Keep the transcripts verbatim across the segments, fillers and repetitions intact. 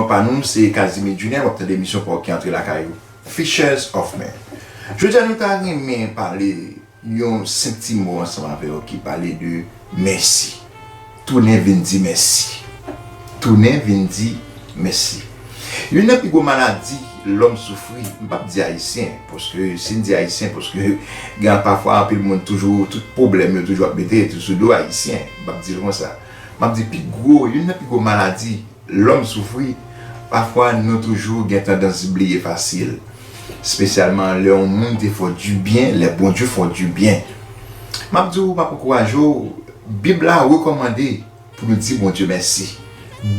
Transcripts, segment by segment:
Non pa nou, se Casimir Junior, w ap tande emisyon pa w ki antre lakay ou, Fishers of Men. Jodi a, nou ta renmen pale yon senp ti mo ansanm avè w ki pale de mèsi. Tounen vin di mèsi. Tounen vin di mèsi. Youn nan pi gwo maladi lòm soufri, m p ap di ayisyen, paske si n di ayisyen, paske gen pafwa anpil moun toujou, tout pwoblèm yo toujou ap mete sou do ayisyen, m p ap di l konsa. M ap di pi gwo, youn nan pi gwo maladi lòm soufri, pafwa nou toujou gen tandans bliye fasil. Espesyalman lè yon moun te fè w dibyen, lè Bondye fè w dibyen. M ap di w, m ap ankouraje w, Bib la rekòmande pou nou di Bondye mèsi.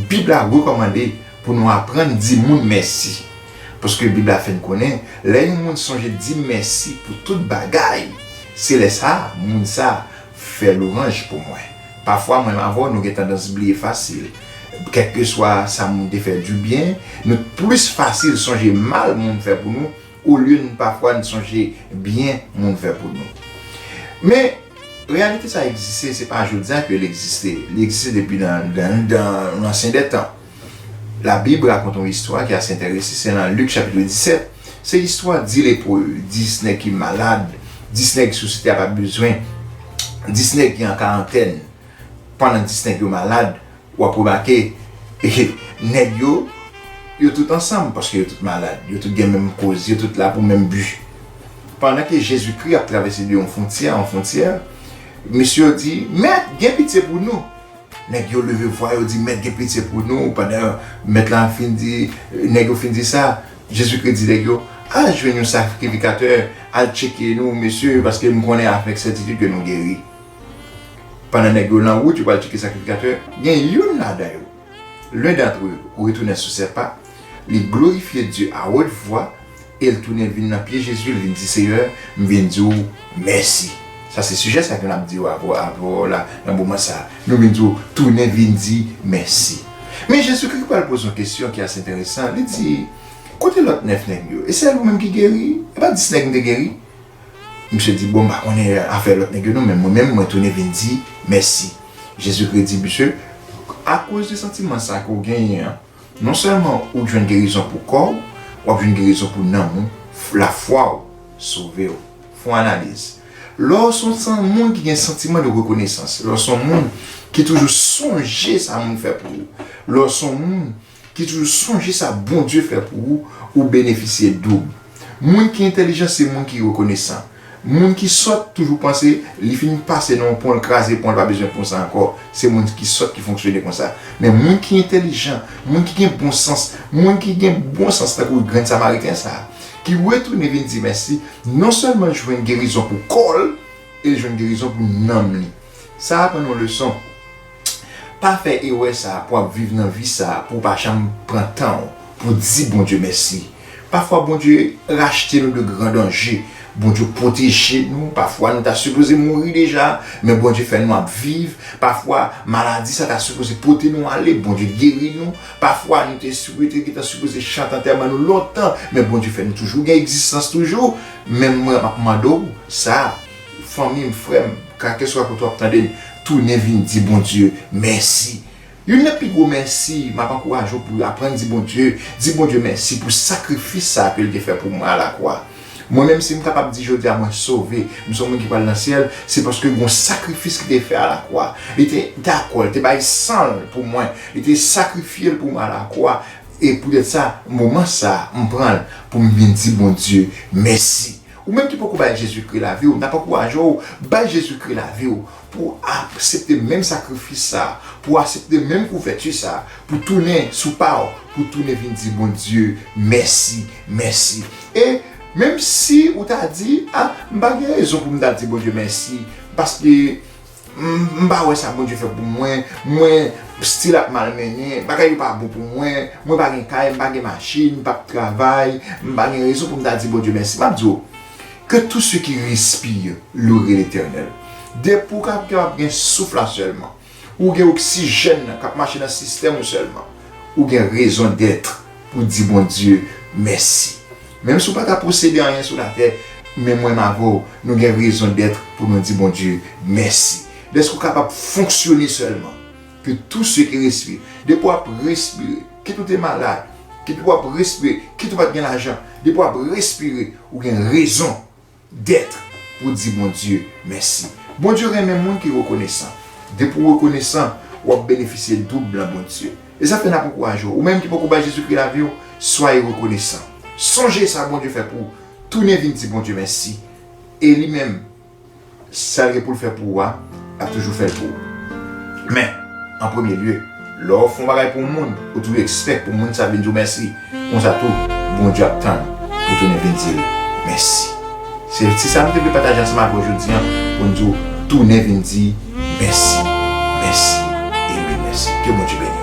Bib la rekòmande pou nou aprann di moun mèsi. Paske Bib la fè n konnen, lè yon moun sonje di m mèsi pou tout bagay, se lè sa a, moun sa a fè lwanj pou mwen. Pafwa, mwen avè w, nou gen tandans bliye fasil. Kèlkeswa sa moun te fè dibyen, nou plis fasil sonje mal moun fè pou nou, olye n pafwa n sonje byen moun fè pou nou. Men, reyalite sa egziste, se pa jodi a ke l egziste. Li egziste depi nan, nan, nan lansyen dè tan. Labib rakonte yon istwa ki ase enterese, se nan Lik chapit disèt. Se istwa dis lepre, dis nèg ki malad, dis nèg sosyete a pa bezwen, dis nèg ki an karantèn. Pandan dis nèg yo malad, w ap remake, nèg yo, yo tout ansanm, paske yo tout malad, yo tout gen menm koz, yo tout la pou menm bi. Pandan ke Jezikri ap travèse de yon fwontyè a yon fwontyè, mesye yo di, "Mèt, gen pitye pou nou." Nèg yo leve vwa yo di, "Mèt, gen pitye pou nou." Pandan mèt la fin di, nèg yo fin di sa, Jezikri di nèg yo, "Al jwenn yon sakrifikatè, al tcheke nou, mesye, paske m konnen avèk sètitid ke nou geri." Pandan nèg yo nan wout, yo pral tcheke sakrifikatè, gen youn ladan yo, l'un d'entre eux, retourna sur ses pas, li glorifye Dye a wòt vwa, e l tounen vin nan pye Jezi, l vin di, "Seyè, m vin di w mèsi." Sa se sijè sa ke n ap di w avè w, avè w la, nan moman sa a. Nou vin di w, "Tounen vin di mèsi." Men Jezikri pral poze yon kesyon ki ase enteresan. Li di, "Kote lòt nèf nèg yo? E sèl ou menm ki geri? E pa dis nèg m te geri?" Misye di, "Bon, m pa konnen afè lòt nèg yo non, men mwen menm, mwen tounen vin di mèsi." Jezikri di misye, "Akoz de santiman sa ke w genyen an, non sèlman ou jwenn gerizon pou kò w, w ap jwenn gerizon pou nanm ou, f- lafwa w sove w." Fè yon analiz. Lè w se yon san- moun ki gen santiman de rekonesans, lè w se yon moun ki toujou sonje sa moun fè pou ou, lè w se yon moun ki toujou sonje sa Bondye fè pou ou, ou benefisye doub. Moun ki entèlijan se moun ki rekonesan. Moun ki sòt toujou panse li fin pase nan yon pon, l kraze pon, l pa bezwen pon sa ankò. Se moun ki sòt ki fonksyone konsa. Men moun ki entèlijan, moun ki gen bon sans, moun ki gen bon sans tankou grenn Samariten sa a, ki retounen vin di mèsi, non sèlman l jwenn gerizon pou kò l, e l jwenn gerizon pou nanm li. Sa aprann nou leson. Pa fè erè sa a pou w ap viv nan vi sa a, pou w pa janm pran tan w pou di Bondye mèsi. Pafwa, Bondye rachte nou de gran danje. Bondye pwoteje nou. Pafwa, nou ta sipoze mouri deja, men Bondye fè nou ap viv. Pafwa, maladi sa ta sipoze pote nou ale, Bondye geri nou. Pafwa, nou te sipoze, te gentan sipoze chante antèman nou lontan, men Bondye fè nou toujou gen egzistans toujou. Men mwen, m ap mande w sa, fanmi m, frè m, kèlkeswa kote w ap tande m, tounen vin di Bondye mèsi. Youn nan pi gwo mèsi, m ap ankouraje w pou aprann di Bondye, di Bondye mèsi pou sakrifis sa a ke l te fè pou mwen alakwa. Mwen menm, si m kapab di jodi a mwen sove, m se yon moun ki pral nan syèl, se paske gen yon sakrifis ki te fè alakwa. Li te dakò, li te bay san l pou mwen, li te sakrifye l pou mwen alakwa. E poutèt sa, moman sa a, m pran l pou m vin di Bondye mèsi. Ou menm ki poko bay Jezikri lavi w, n ap ankouraje w, bay Jezikri lavi w pou w aksepte menm sakrifis sa a, pou w aksepte menm kouvèti sa a, pou tounen sou pa w, pou tounen vin di Bondye mèsi, mèsi. E menm si ou ta di, "A, m pa gen rezon pou m ta di Bondye mèsi, paske m, m pa wè sa Bondye fè pou mwen, mwen still ap malmennen, bagay yo pa bon pou mwen, mwen pa gen kay, m pa gen machin, m p ap travay, m pa gen rezon pou m ta di Bondye mèsi." M ap di w, que tout ce qui respire loue l'Éternel. Depi w ka kapab gen souf la sèlman, ou gen oksijèn nan k ap mache nan sistèm ou sèlman, ou gen rezon dèt pou di Bondye mèsi. Menm si w pa ka posede anyen sou latè, men mwen m avè w, nou gen rezon dèt pou nou di Bondye mèsi. Dèske w kapab fonksyone sèlman. Que tout ce qui respire, depi w ap respire, kit ou te malad, kit w ap respire, kit ou pa t gen lajan, depi w ap respire, ou gen rezon dèt pou di Bondye mèsi. Bondye renmen moun ki rekonesan. Depi w rekonesan, w ap benefisye doub nan Bondye. E sa fè n ap ankouraje w. Ou menm ki poko bay Jezikri lavi w, swaye rekonesan. Sonje sa Bondye fè pou ou. Tounen vin di Bondye mèsi. E li menm, sa l gen pou l fè pou ou a, l ap toujou fè l pou ou. Men, an premye lye, lè w fè yon bagay pou yon moun, ou toujou ekspèk pou moun sa vin di w mèsi. Konsa tou, Bondye ap tann pou tounen vin di l mèsi. Se ti sa m te vle pataje ansanm avè w jodi a, pou n di w tounen vin di mèsi, mèsi, e wi mèsi. Ke Bondye beni.